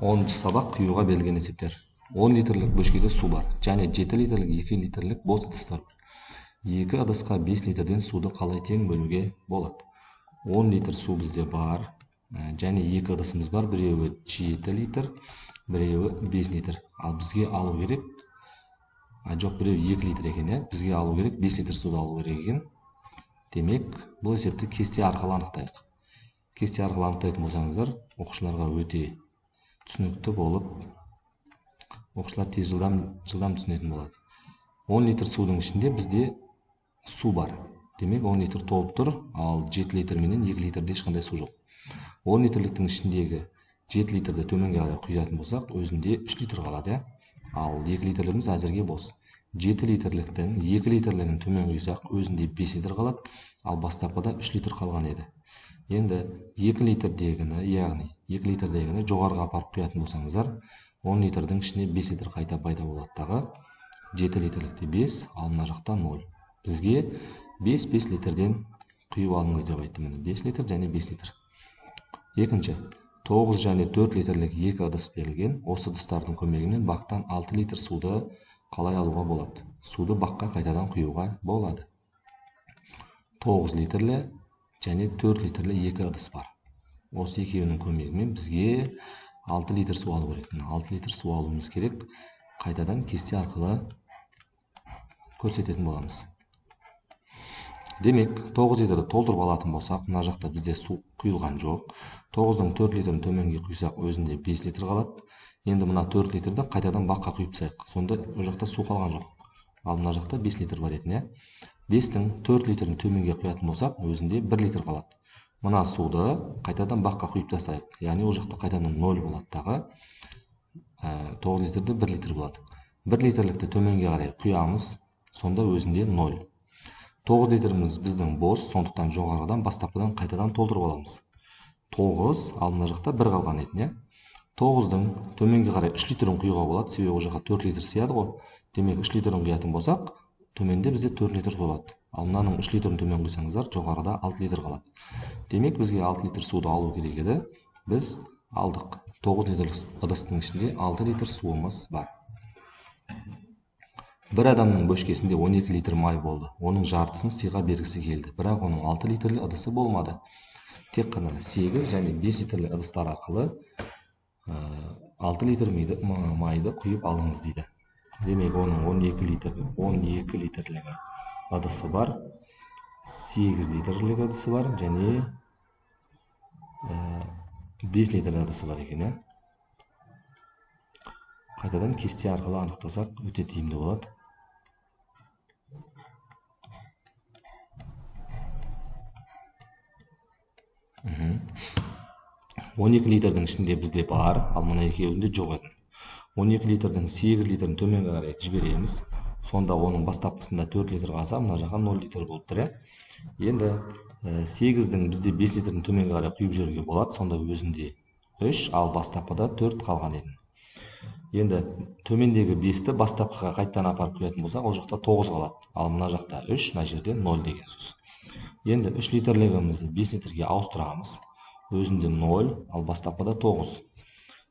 10 сабақ құюға берілген есептер. 10 литрлік бөшкеде су бар және 7 литрлік 2 литрлік бос ыдыстар бар. 2 ыдысқа 5 литрден суды қалай тең бөлуге болады? 10 литр су бізде бар және 2 ыдысымыз бар, біреуі 7 литр, біреуі 5 литр. Ал бізге алу керек, жоқ, біреуі 2 литр екен, иә? Бізге алу керек 5 литр суды алу керек екен. Демек, бұл есепті кесте арқылы анықтайық. Кесте арқылы анықтайтын болсаңыздар, оқушыларға өте түсінікті болып, оқушылар тез жылдам түсінетін болады. 10 литр судың ішінде бізде су бар. Демек, 10 литр толып тұр, ал 7 литр менен 2 литрде ешқандай су жоқ. 10 литрліктің ішіндегі 7 литрді төменге қарай құятын болсақ, өзінде 3 литр қалады, иә? Ал 2 литрлігіміз әзірге бос. 7 литрліктің 2 литрлігін төмен құйсақ, өзінде 5 литр қалады, ал бастапқыда 3 литр қалған еді. Енді 2 литрдегіні, яғни 2 литрдегіні жоғарыға апарып құятын болсаңыздар, 10 литрдің ішіне 5 литр қайта пайда болады дағы. 7 литрлікте 5, ал мына жақта 0. Бізге 5-5 литрден құйып алыңыз деп айтты. Міне 5 литр және 5 литр. Екінші, 9 және 4 литрлік 2 ыдыс берілген. Осы ыдыстардың көмегімен бактан 6 литр суды қалай алуға болады? Суды баққа қайтадан құюға болады. 9 литрлі және 4 литрлі 2 ыдыс бар. Осы екеуінің көмегімен бізге 6 литр су алу керек. Міне 6 литр су алуымыз керек. Қайтадан кесте арқылы көрсететін боламыз. Демек, 9 литрді толтырып алатын болсақ, мына жақта бізде су құйылған жоқ. 9-дың 4 литрін төменге құйсақ, өзінде 5 литр қалады. Енді мына 4 литрді қайтадан баққа құйып тастайық. Сонда ол жақта су қалған жоқ. Ал мына жақта 5 литр бар еді, иә? 5-тің 4 литрін төменге құятын болсақ, өзінде 1 литр қалады. Мына суды қайтадан баққа құйып тастайық. Яғни ол жақта қайтадан 0 болады дағы. 9 литрді 1 литр болады. 1 литрлікті төменге қарай құямыз, сонда өзінде 0. 9 литріміз біздің бос, сондықтан жоғарыдан бастапқыдан қайтадан толтырып аламыз. 9, ал мына жақта 1 қалған еді, иә? 9-дың төменге қарай 3 литрін құюға болады, себебі ол жаққа 4 литр сияды ғой. Демек, 3 литрін құятын болсақ, төменде бізде 4 литр болады. Ал мынаның 3 литрін төмен құйсаңыздар, жоғарыда 6 литр қалады. Демек, бізге 6 литр суды алу керек еді. Біз алдық. 9 литрлік ыдыстың ішінде 6 литр суымыз бар. Бір адамның бөшкесінде 12 литр май болды. Оның жартысын сыйға бергісі келді. Бірақ оның 6 литрлі ыдысы болмады. Тек қана 8 және 5 литрлі ыдыстар арқылы 6 литр майды құйып алыңыз дейді. Демек, оның 12 литрлігі ыдысы бар, 8 литрлік ыдысы бар және 5 литр ыдысы бар екен, иә? Қайтадан кесте арқылы анықтасақ өте тиімді болады. Мхм. 12 литрдің ішінде бізде бар, ал мына екеуінде жоқ еді. 12 литрдің 8 литрін төменге қарай жібереміз. Сонда оның бастапқысында 4 литр қалса, мына жаққа 0 литр болып тұр, иә? Енді 8-дің бізде 5 литрін төменге қарай құйып жіберуге болады. Сонда өзінде 3, ал бастапқыда 4 қалған еді. Енді төмендегі 5-ті бастапқыға қайтадан апарып құятын болсақ, ол жақта 9 қалады. Ал мына жақта 3, мына жерде 0 деген сөз. Енді 3 литрлігімізді 5 литрге ауыстырамыз. Өзінде 0, ал бастапқыда 9.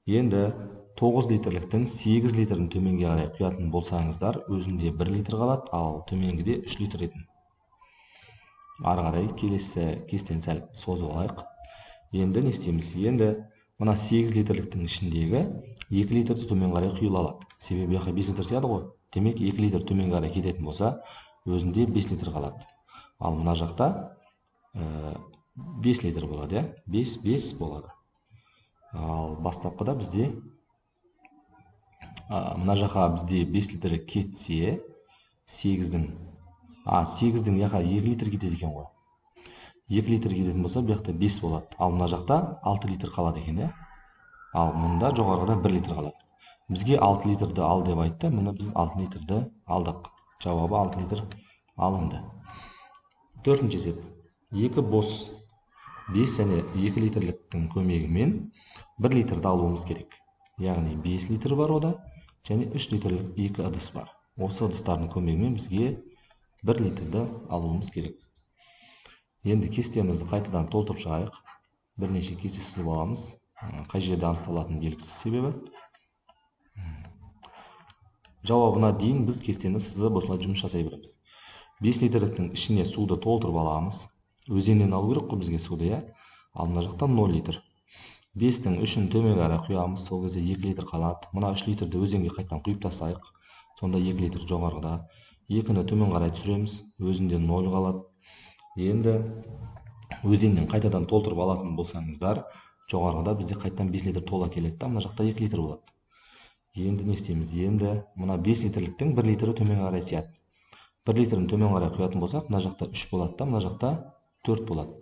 Енді 9 литрліктің 8 литрін төменге қарай құятын болсаңыздар, өзінде 1 литр қалады, ал төменгіде 3 литр еді. Ары қарай келесі кестені сәл созып алайық. Енді не істейміз? Енді мына 8 литрліктің ішіндегі 2 литрді төмен қарай құйыла алады. Себебі бұяққа 5 литр сияды ғой. Демек, 2 литр төмен қарай кететін болса, өзінде 5 литр қалады. Ал мына жақта 5 литр болады, иә? 5 болады. Ал бастапқыда бізде мына жаққа бізде 5 литр кетсе, 8-дің жаққа 2 литр кетеді екен ғой. 2 литр кететін болса, бұл жақта 5 болады. Ал мына жақта 6 литр қалады екен, иә? Ал мұнда жоғарғыда 1 литр қалады. Бізге 6 литрді ал деп айтты. Міне біз 6 литрді алдық. Жауабы 6 литр алынды. Төртінші есеп. 2 бос 5 және 2 литрліктің көмегімен 1 литрді алуымыз керек. Яғни 5 литр бар ода және 3 литрлік 2 ыдыс бар. Осы ыдыстардың көмегімен бізге 1 литрді алуымыз керек. Енді кестемізді қайтадан толтырып шығайық. Бірнеше кесте сызып аламыз. Қай жерде анықталатыны белгісіз себебі. Жауабына дейін біз кестені сызып осылай жұмыс жасай береміз. 5 литрліктің ішіне суды толтырып аламыз. Өзеннен алу керек қой бізге суды, иә? Ал мына жақта 0 литр. 5-тің 3-ін төмен қарай құямыз, сол кезде 2 литр қалады. Мына 3 литрді өзенге қайтадан құйып тастайық. Сонда 2 литр жоғарғыда. 2-ні төмен қарай түсіреміз, өзінде 0 қалады. Енді өзеннен қайтадан толтырып алатын болсаңыздар, жоғарғыда бізде қайтадан 5 литр тола келеді да, мына жақта 2 литр болады. Енді не істейміз? Енді мына 5 литрліктің 1 литрі төмен қарай сияды. 1 литрін төмен қарай құятын болсақ, мына жақта 3 болады да, мына жақта 4 болады.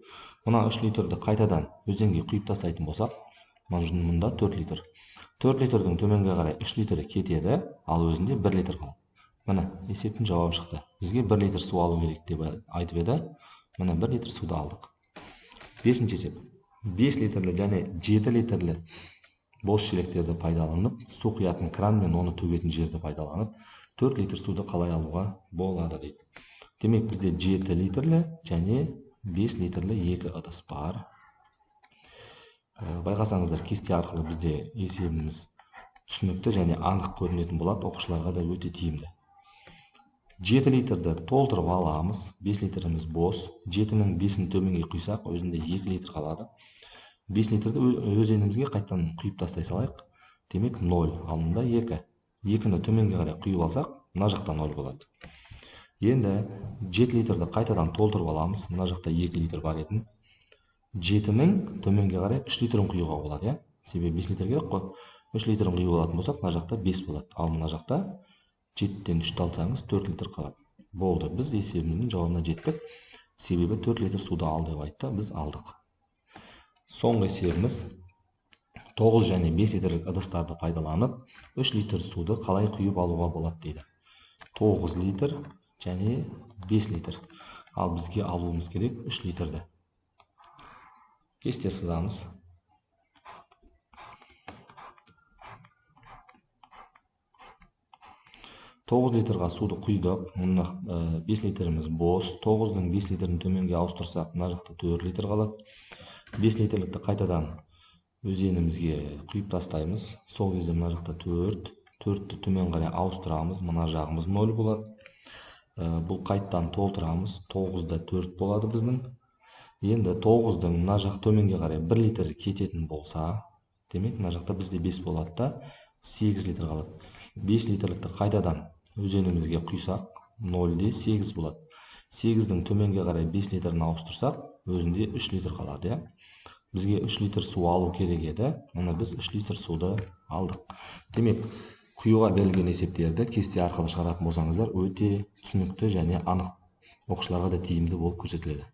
Мына 3 литрді қайтадан өзенге құйып тастайтын болсақ, мында 4 литр. 4 литрдің төменге қарай 3 литрі кетеді, ал өзінде 1 литр қалады. Міне, есептің жауабы шықты. Бізге 1 литр су алу керек деп айтып еді. Міне 1 литр суды алдық. 5-ші есеп. 5 литрлі және 7 литрлі бос шелектерді пайдаланып, су құятын кран мен оны төгетін жерді пайдаланып, 4 литр суды қалай алуға болады дейді. Демек, бізде 7 литрлі және 5 литрлі 2 ыдыс бар. Байқасаңыздар, кесте арқылы бізде есебіміз түсінікті және анық көрінетін болады, оқушыларға да өте тиімді. 7 литрді толтырып аламыз, 5 литріміз бос, 7-нің 5-ін төменге құйсақ, өзінде 2 литр қалады. 5 литрді өзенімізге қайтадан құйып тастай салайық. Демек 0, ал мында 2. 2-ні төменге қарай құйып алсақ, мына жақта 0 болады. Енді 7 литрді қайтадан толтырып аламыз. Мына жақта 2 литр бар етін. 7-нің төменге қарай 3 литрін құюға болады, иә? Себебі 5 литр керек қой. 3 литрін құйып алатын болсақ, мына жақта 5 болады. Ал мына жақта 7-тен 3-ті алсаңыз 4 литр қалады. Болды, біз есебіміздің жауабына жеттік. Себебі 4 литр суды ал деп айтты, біз алдық. Соңғы есебіміз 9 және 5 литрлік ыдыстарды пайдаланып, 3 литр суды қалай құйып алуға болады дейді. 9 литр және 5 литр. Ал бізге алуымыз керек 3 литрді. Кесте сызамыз. 9 литрға суды құйдық, мына 5 литріміз бос. 9-дың 5 литрін төменге ауыстырсақ, мына жақта 4 литр қалады. 5 литрлікті қайтадан өзенімізге құйып тастаймыз. Сол кезде мына жақта 4, 4-ті төмен қарай ауыстырамыз, мына жағымыз 0 болады. Бұл қайтадан толтырамыз, 9-да 4 болады біздің. Енді 9-дың мына жақ төменге қарай 1 литр кететін болса, демек мына жақта бізде 5 болады да, 8 литр қалады. 5 литрлікті қайтадан өзенімізге құйсақ, 0-де 8 болады. 8-дің төменге қарай 5 литрін ауыстырсақ, өзінде 3 литр қалады, иә? Бізге 3 литр су алу керек еді. Мына біз 3 литр суды алдық. Демек, құюға берілген есептерді кесте арқылы шығаратын болсаңыздар, өте түсінікті және анық оқушыларға да тиімді болып көрсетіледі.